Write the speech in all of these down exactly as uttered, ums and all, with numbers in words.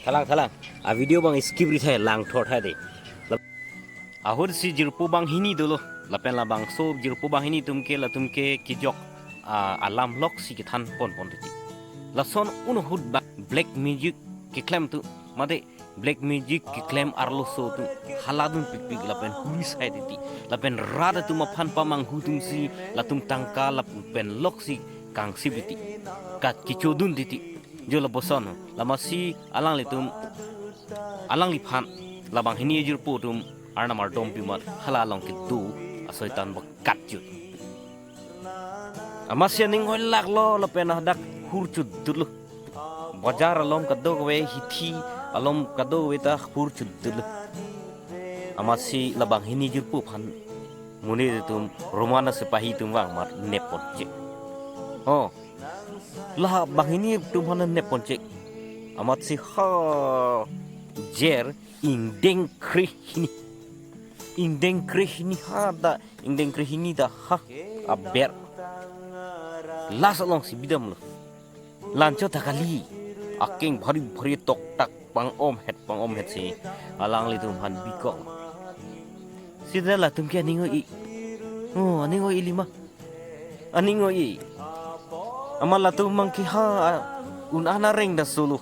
Thalang, thalang. A video abang skip ri thai, lang thor thai dei. Lap-, ahut si jirpo banghini dolo. Lapen labangso jirpo banghini atum ke, latum ke kejok, ah, alam lok si kethan pon pon titi. Lason un ahut ba black music keklem atum, mate black music keklem arloso atum hala dun pikpik lapen huri sai titi. Lapen rat atum aphan pamanghu atum si latum tangka lapu pen lok si kangsip titi. Kat kecho dun titi. Jo lapuson, lama si alanglitum, alangliphan, la banghini jirpo atum Arnam ardom pi amat hala along kedo asoitan bakat jut. Amatsi aning hoi laklo lapen hadak hur chudut lo. Bajar along kadokave, hithi along kadokave ta hur chudut lo. Amatsi la banghini jirpo aphan monit atum Roman asepahi atum vang amat nep ponche. Oh, la banghini atum aphan nep ponche. Amatsi ha jer ingdeng krehini. Ingdeng krehini ha da, ingdeng krehini da ha aber. Last along si bidam lo. Lancho ta kali. Akeng bhari bhari toktak pang-om het, pang-om het si alanglitum aphan bikok. Sita latum ke aning oi. Oh, aning oi lima. Aning oi. Amat latum abang ke ha, un-an areng da solo.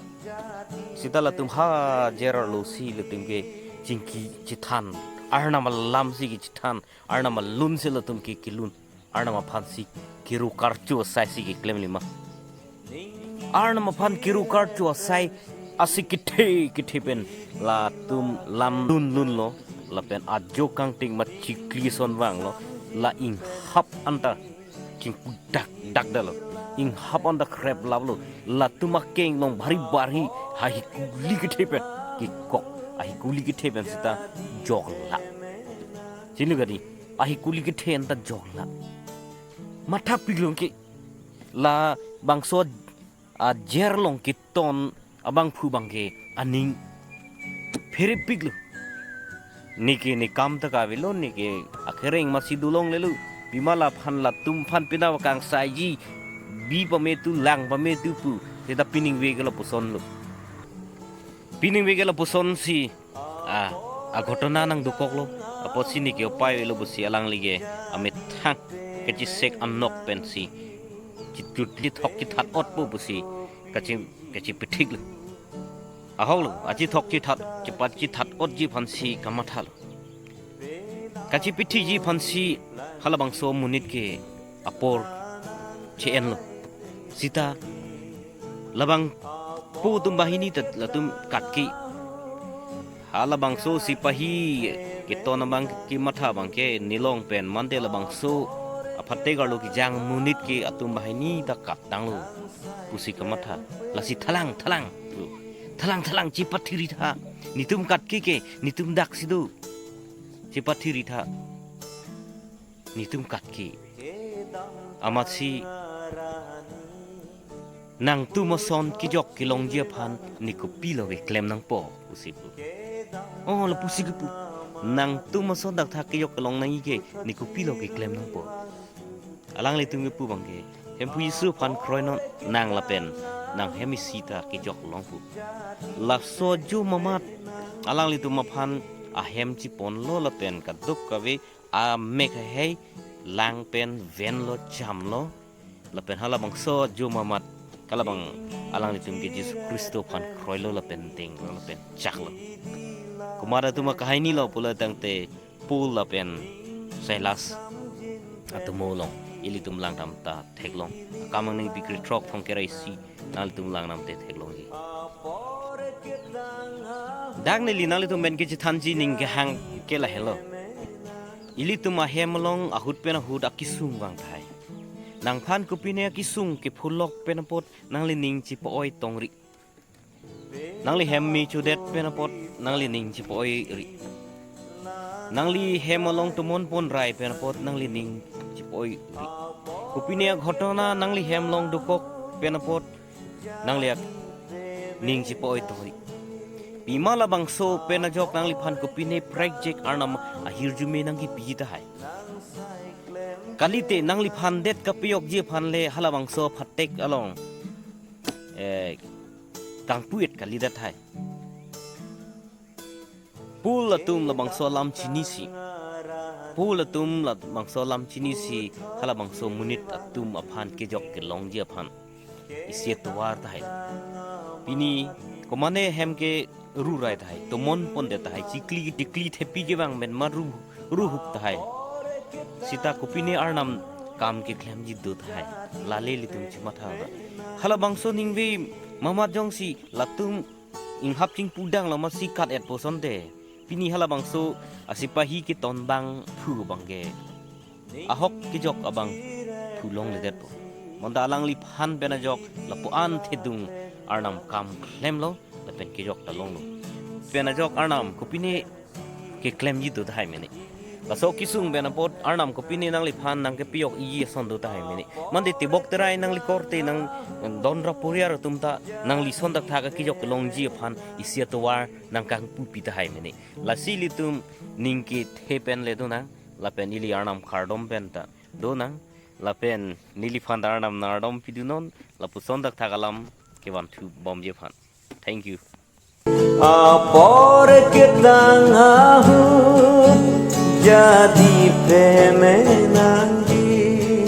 Sita latum ha jer arlo si latum ke chingki chethan. Arnam alam si kechethan. Arnam alun si latum ke kelun. Arnam aphan si kiru karcho asai si keklem lima. Arnam aphan kiru karcho asai asi kethe kethe pen latum lam lun lun lo, lapen ajo kangting ma chikli ason vang lo, la inghap anta chingpu dak dak da lo, inghap anta krep lap lo, latum akeng along bhari bhari ha hikuli kethe pen kekok, ahikuli kethe pen sita jok la. Chini kadi, ahikuli kethe anta jok la. Matha piklong ke labangso ajer along keton abangphu abang ke aning pherepik lo. Neke ne kam ta kavelo, neke akereng masi dolonglelo. Pima laphan latum aphan pina kangsaiji, bi pame tu lang pame tu pu. Seta pining ave ke lapuson lo. Pining ave ke lapuson si, ah, aghotona nangdokoklo. Apotsi neke upai avelo pusi alangli ke amethang kachesek anok pensi chitutli thok chithat otpo pusi kachi, kachipithik lo. Ahok lo, achithok chithat, chepachithat otji aphansi kamatha lo. Kachipithiji aphansi halabangso amonit ke apor che-en lo. Sita labangpo atum banghini ta latum katke. Halabangso sepahi keton abang kematha abang ke nelong pen mante labangso aphatek arlo kejang amonit ke atum banghini ta katdang lo pusi kamatha. Lasi thalang, thalang. Thalang, thalang, chepathiri tha. Netum katke ke, netum dak si do. Chepathiri tha. Netum katke. Amatsi nangtum ason kejok kelongji aphan ne kopilo keklem nangpo pusi pu. Oh, lapusi kepu. Nangtum ason dak thak kejok kelong nangji ke ne kopilo keklem nangpo. Alanglitum kepu abang ke, Hemphu Jisu aphan kroinon nang lapen nanghem isi ta kejok longpo. Laso ajo mamat alanglitum aphan ahem chiponlo lapen kadokave amek hei lang pen venlo, chamlo. Lapen halabangso ajo mamat kalabang alanglitum ke Jisu Khristo aphan kroilo lapen denglo lapen chaklo. Komat atum akahai ni lo pulo tangte Paul lapen Silas atomo along ilitum langdam ta theklong. Akam angni bikri throk thongkre isi nanglitum langdam te theklongji. Dak neli nanglitum pen kechethanji ning kehang ke lahelo. Ilitum ahem along ahut pen ahut akesung vang tahai. Nangphan kopine akesung kephulok pen apot nangli ning chipo-oi tongri. Nangli hem me chodet pen apot nangli ning chipo-oi ri. Nangli hem along tomon pon rai pen apot nangli ning chipo-oi ri. Kopine aghotona nangli hem along dokok pen apot nangli ak ning chipo-oi tongri. Pima labangso pen ajok nangliphan kopine prekjek Arnam ahirjume nangkepiji tahai. Kalite nangliphan det kapejokji aphan le halabangso aphatek along, eh, kangpu-et kalidet tahai. Pul atum labangso alam chinisi. Pul atum labangso alam chinisi, halabangso monit atum aphan kejok kelongji aphan isi atovar tahai. Pini komane hem ke rurai tahai, tomon pondet tahai, chikli chikli thepi kevang pen mat ru ruhup tahai. Seta kopine Arnam kam keklemji do tahai. Lale ilitum chimatha. Halabangso ningve mamat jongsi latum inghap chingpu dang lo masi kat-et pusonte. Pini halabangso asipahi keton abangphu abang ke ahok kejok abangphu longledetpo. Bonta alangliphan pen ajok lapu an thedung Arnam kam klemlo lapen kejok ta longlo. Pen ajok Arnam kopine keklemji do tahai mene. Laso kesung pen apot Arnam kopine nangliphan nangkepejokji ason do tahai mene. Mande tebok terai nangli korte nangdon ra poriar atum ta nangli ason dakthak akejok kelongji aphan isi atovar nangkangpupi tahai mene. Lasi ilitum ning kethe pen le donang, lapen ili Arnam kardom pen ta donang, lapen neliphan ta Arnam nang-ardom pidunon, lapuson dakthak alam kevanthu bomji aphan. Thank you. Apor ketang ahut jadi peme nangji.